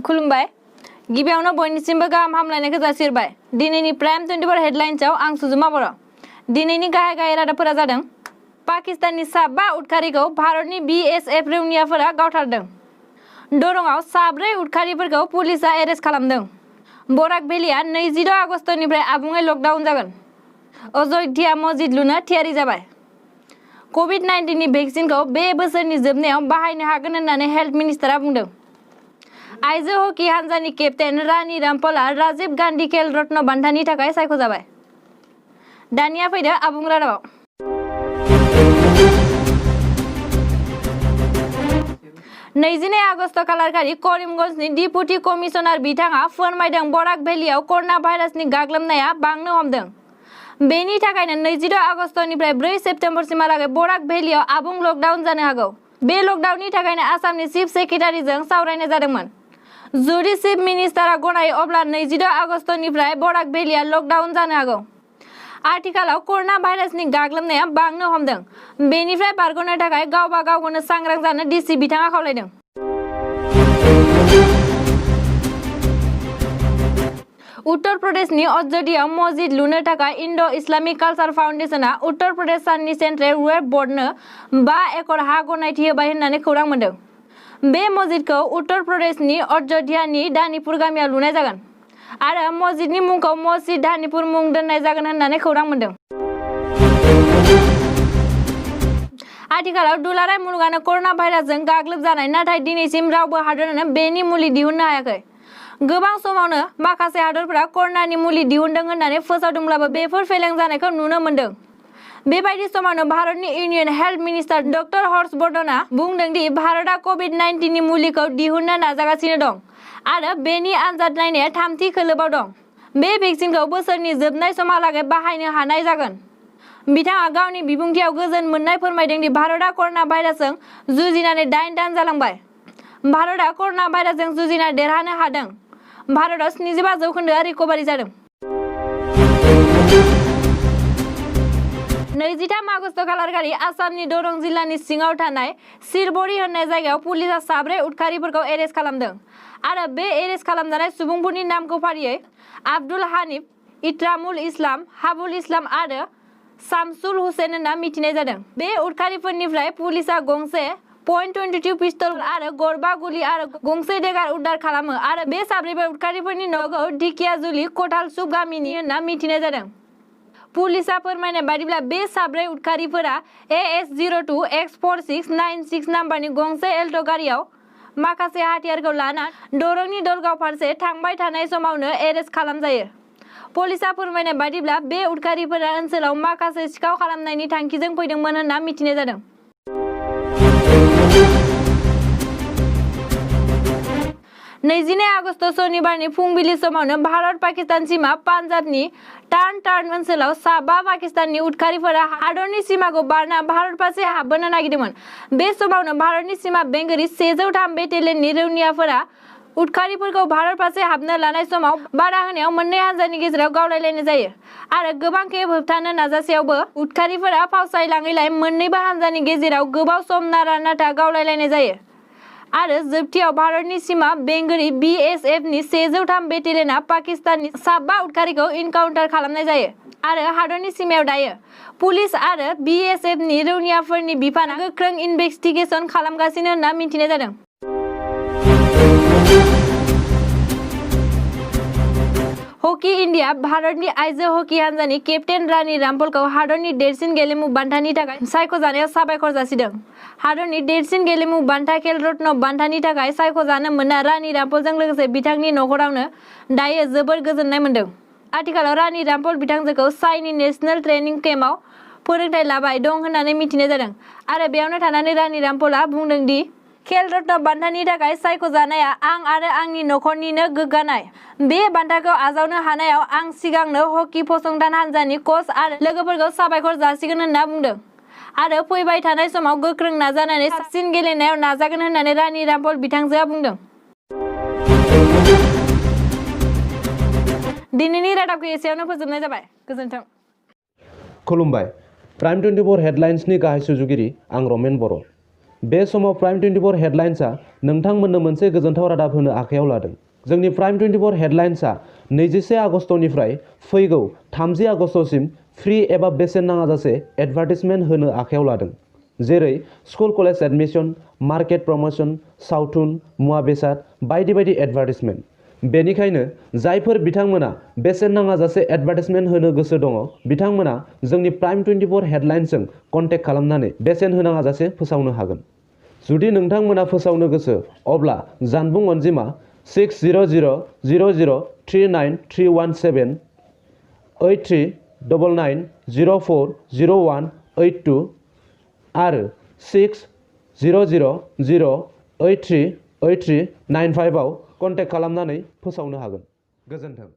खुलुमबाय गिबियावनो बयनिसिमबो गाहाम हामलायनायखौ जासिहरबाय। दिनैनि प्राइम 24 हेडलाइन्सआव आं सुजुमा बर'। दिनैनि गाहाय रादाबफोरा जादों पाकिस्ताननि सा 5 उदखारिखौ भारतनि BSF रौनियाफोरा गावथारदों। दरंआव सा 4 उदखारिफोरखौ पुलिसआ एरेस्ट खालामदों। बराक भेलिया 26 आगस्तनिफ्राय आबुङै लकडाउन जागोन। अयोध्या मस्जिद लुनो थियारि जाबाय। COVID-19 नि भेक्सिनखौ बे बोसोरनि जोबनायाव बाहायनो हागोन होननानै हेल्थ मिनिस्टारा बुंदों। आइजो हकी हानजानि केप्टेन रानी रामपलआ राजीव गान्धी खेल रत्न बान्थानि थाखाय सायख'जाबाय। दानिया फैदो आबुं रादाबाव। 22 आगस्त खालारखालि करिमगंजनि डिपुटि कमिशनार बिथाङा फोरमायदों बराक भेलियाव कर'ना भाइरासनि गाग्लोबनाया बांनो हमदों। बेनि थाखायनो 26 आगस्तनिफ्राय 4 सेप्तेम्बरसिमहालागै बराक भेलियाव आबुं लकडाउन जानो हागौ। बे लकडाउननि थाखायनो आसामनि चिफ सेक्रेटारिजों सावरायनाय जादोंमोन। जुदि चिफ मिनिस्टारा गनायो अब्ला 26 आगस्तनिफ्राय बराक भेलिया लकडाउन जानो हागौ। आथिखालाव कर'ना भाइरासनि गाग्लोबनाया बांनो हमदों। बेनिफ्राय बारग'नो थाखाय गावबा गावखौनो सांग्रां जानो डिसि बिथाङा खावलायदों। उत्तर प्रदेशनि अय'ध्यायाव मस्जिद लुनो थाखाय इन्ड'-इस्लामिक कालचार फाउन्डेशनआ उत्तर प्रदेश साननि सेन्ट्रेल वेब बर्डनो 5 एकड़ हा गनायथि होबाय होननानै खौरां मोन्दों। बे मस्जिदखौ उत्तर प्रदेशनि अय'ध्यानि दानिपुर गामियाव लुनाय जागोन आरो मस्जिदनि मुंखौ मस्जिद दानिपुर मुं दोननाय जागोन होननानै खौरां मोन्दों। आथिखालाव दुलाराय मुलुगानो कर'ना भाइरासजों गाग्लोबजानाय, नाथाय दिनैसिम रावबो हादोरानो बेनि मुलि दिहुननो हायाखै। गोबां समावनो माखासे हादोरफोरा कर'नानि मुलि दिहुनदों होननानै फोसावदोंब्लाबो बेफोर फेलें जानायखौ नुनो मोन्दों। बेबायदि समावनो भारतनि इउनियन हेल्थ मिनिस्टार डक्टर हर्ष वर्धनआ बुंदों दि भारतआ COVID-19 नि मुलिखौ दिहुननो नाजागासिनो दं आरो बेनि आनजाद नायनाया 3थि खोलोबआव दं। बे भेक्सिनखौ बोसोरनि जोबनाय समहालागै बाहायनो हानाय जागोन। बिथाङा गावनि बिबुंथियाव गोजोन मोननाय फोरमायदों दि भारतआ कर'ना भाइरासजों जुजिनानै 8 दान जालांबाय। भारतआ कर'ना भाइरासजों जुजिना देरहानो हादों। भारतआव 75% रिकभारि जादों। 23 आगस्त खालारखालि आसामनि दरं जिल्लानि सिङाव थानाय सिरबरी होननाय जायगायाव पुलिसआ सा 4 उदखारिफोरखौ एरेस्ट खालामदों आरो बे एरेस्ट खालामजानाय सुबुंफोरनि नामखौ फारियै आब्दुल हानिफ, इक्रामुल इस्लाम, हाबुल इस्लाम आरो शामसुल हुसैन होनना मिथिनाय जादों। बे उदखारिफोरनिफ्राय पुलिसआ गंसे .22 पिस्तल आरो गरबा गुलि आरो गंसे देगार उद्धार खालामो आरो बे 4 उदखारिफोरनि न'खौ ढेकियाजुलि क'थालसुब गामिनि होनना मिथिनाय जादों। पुलिसआ फोरमायनाय बायदिब्ला बे 4 उदखारिफोरा AS02 X4696 नाम्बारनि गंसे एल्ट' गारियाव माखासे हाथियारखौ लाना दरंनि दलगाव फारसे थांबाय थानाय समावनो एरेस्ट खालामजायो। पुलिसआ फोरमायनाय बायदिब्ला बे उदखारिफोरा ओनसोलाव माखासे सिखाव खालामनायनि थांखिजों फैदोंमोन होनना मिथिनाय जादों। 22 आगस्त सनिबारनि फुंबिलि समावनो भारत-पाकिस्तान सिमा पान्जाबनि टार्न ओनसोलाव सा 5 पाकिस्ताननि उदखारिफोरा हादरनि सिमाखौ बारना भारत फारसे हाबबोनो नागिरदोंमोन। बे समावनो भारतनि सिमा बेंगिरि 103 बेटेलियननि रौनियाफोरा उदखारिफोरखौ भारत फारसे हाबनो लानाय समाव बादा होनायाव मोननै हानजानि गेजेराव गावलायलायनाय जायो आरो गोबां खेब होबथानो नाजासेयावबो उदखारिफोरा फावसायलाङैलाय मोन्नैबो हानजानि गेजेराव गोबाव सम नारा-नाथा गावलायलायनाय जायो आरो जोबथियाव भारतनि सिमा बेंगिरि BSF नि 103 बेटेलियनआ पाकिस्ताननि सा 5 उदखारिखौ इनकाउन्टार खालामनाय जायो आरो हादरनि सिमायाव दायो। पुलिस आरो BSF नि रौनियाफोरनि बिफाना गोख्रों इनभेस्टिगेसन खालामगासिनो होनना मिथिनाय जादों। हकी इन्डिया भारतनि आइजो हकी हानजानि केप्टेन रानी रामपलखौ हादरनि देरसिन गेलेमु बान्थानि थाखाय सायख'जानायाव साबायखर जासिदों। हादरनि देरसिन गेलेमु बान्था खेल रत्न बान्थानि थाखाय सायख'जानो मोनना रानी रामपलजों लोगोसे बिथांनि नखरावनो दायो जोबोद गोजोननाय मोन्दों। आथिखालाव रानी रामपल बिथांजोखौ चाइनि नेशनेल ट्रेनिं केम्पआव फोरोंथाय लाबाय दं होननानै मिथिनाय जादों आरो बेयावनो थानानै रानी रामपलआ बुंदों दि खेल रत्न बान्थानि थाखाय सायख'जानाया आं आरो आंनि नखरनिनो गोग्गानाय। बे बान्थाखौ आजावनो हानायाव आं सिगांनो हकी फसंथान हानजानि कच आरो लोगोफोरखौ साबायखर जासिगोन होनना बुंदों आरो फैबाय थानाय समाव गोख्रों नाजानानै साबसिन गेलेनायाव नाजागोन होननानै रानी रामपल बिथांजोआ बुंदों। दिनैनि रादाबखौ एसेयावनो फोजोबनाय जाबाय। गोजोन्थों। खुलुमबाय। प्राइम 24 हेडलाइन्सनि गाहाय सुजुगिरि आं रमेन बर'। बे समाव प्राइम 24 हेडलाइन्सआ नोंथांमोननो मोनसे गोजोनथाव रादाब होनो आखायाव लादों। जोंनि प्राइम 24 हेडलाइन्सआ 21 आगस्तनिफ्राय फैगौ 30 आगस्तसिम फ्रि एबा बेसेन नाङाजासे एडभार्टाइजमेन्ट होनो आखायाव लादों। जेरै school college admission, market promotion, सावथुन, मुवा बेसाद बायदि बायदि एडभार्टाइजमेन्ट। बेनिखायनो जायफोर बिथांमोना बेसेन नाङाजासे एडभार्टाइजमेन्ट होनो गोसो दङ बिथांमोना जोंनि प्राइम 24 हेडलाइन्सजों कन्टेक्ट खालामनानै बेसेन होनाङाजासे फोसावनो हागोन। जुदि नोंथांमोना फोसावनो गोसो अब्ला जानबुं अनजिमा 6000039317 8399040182 आरो 6000838395 आव कन्टेक्ट खालामनानै फोसावनो हागोन। गोजोन्थों।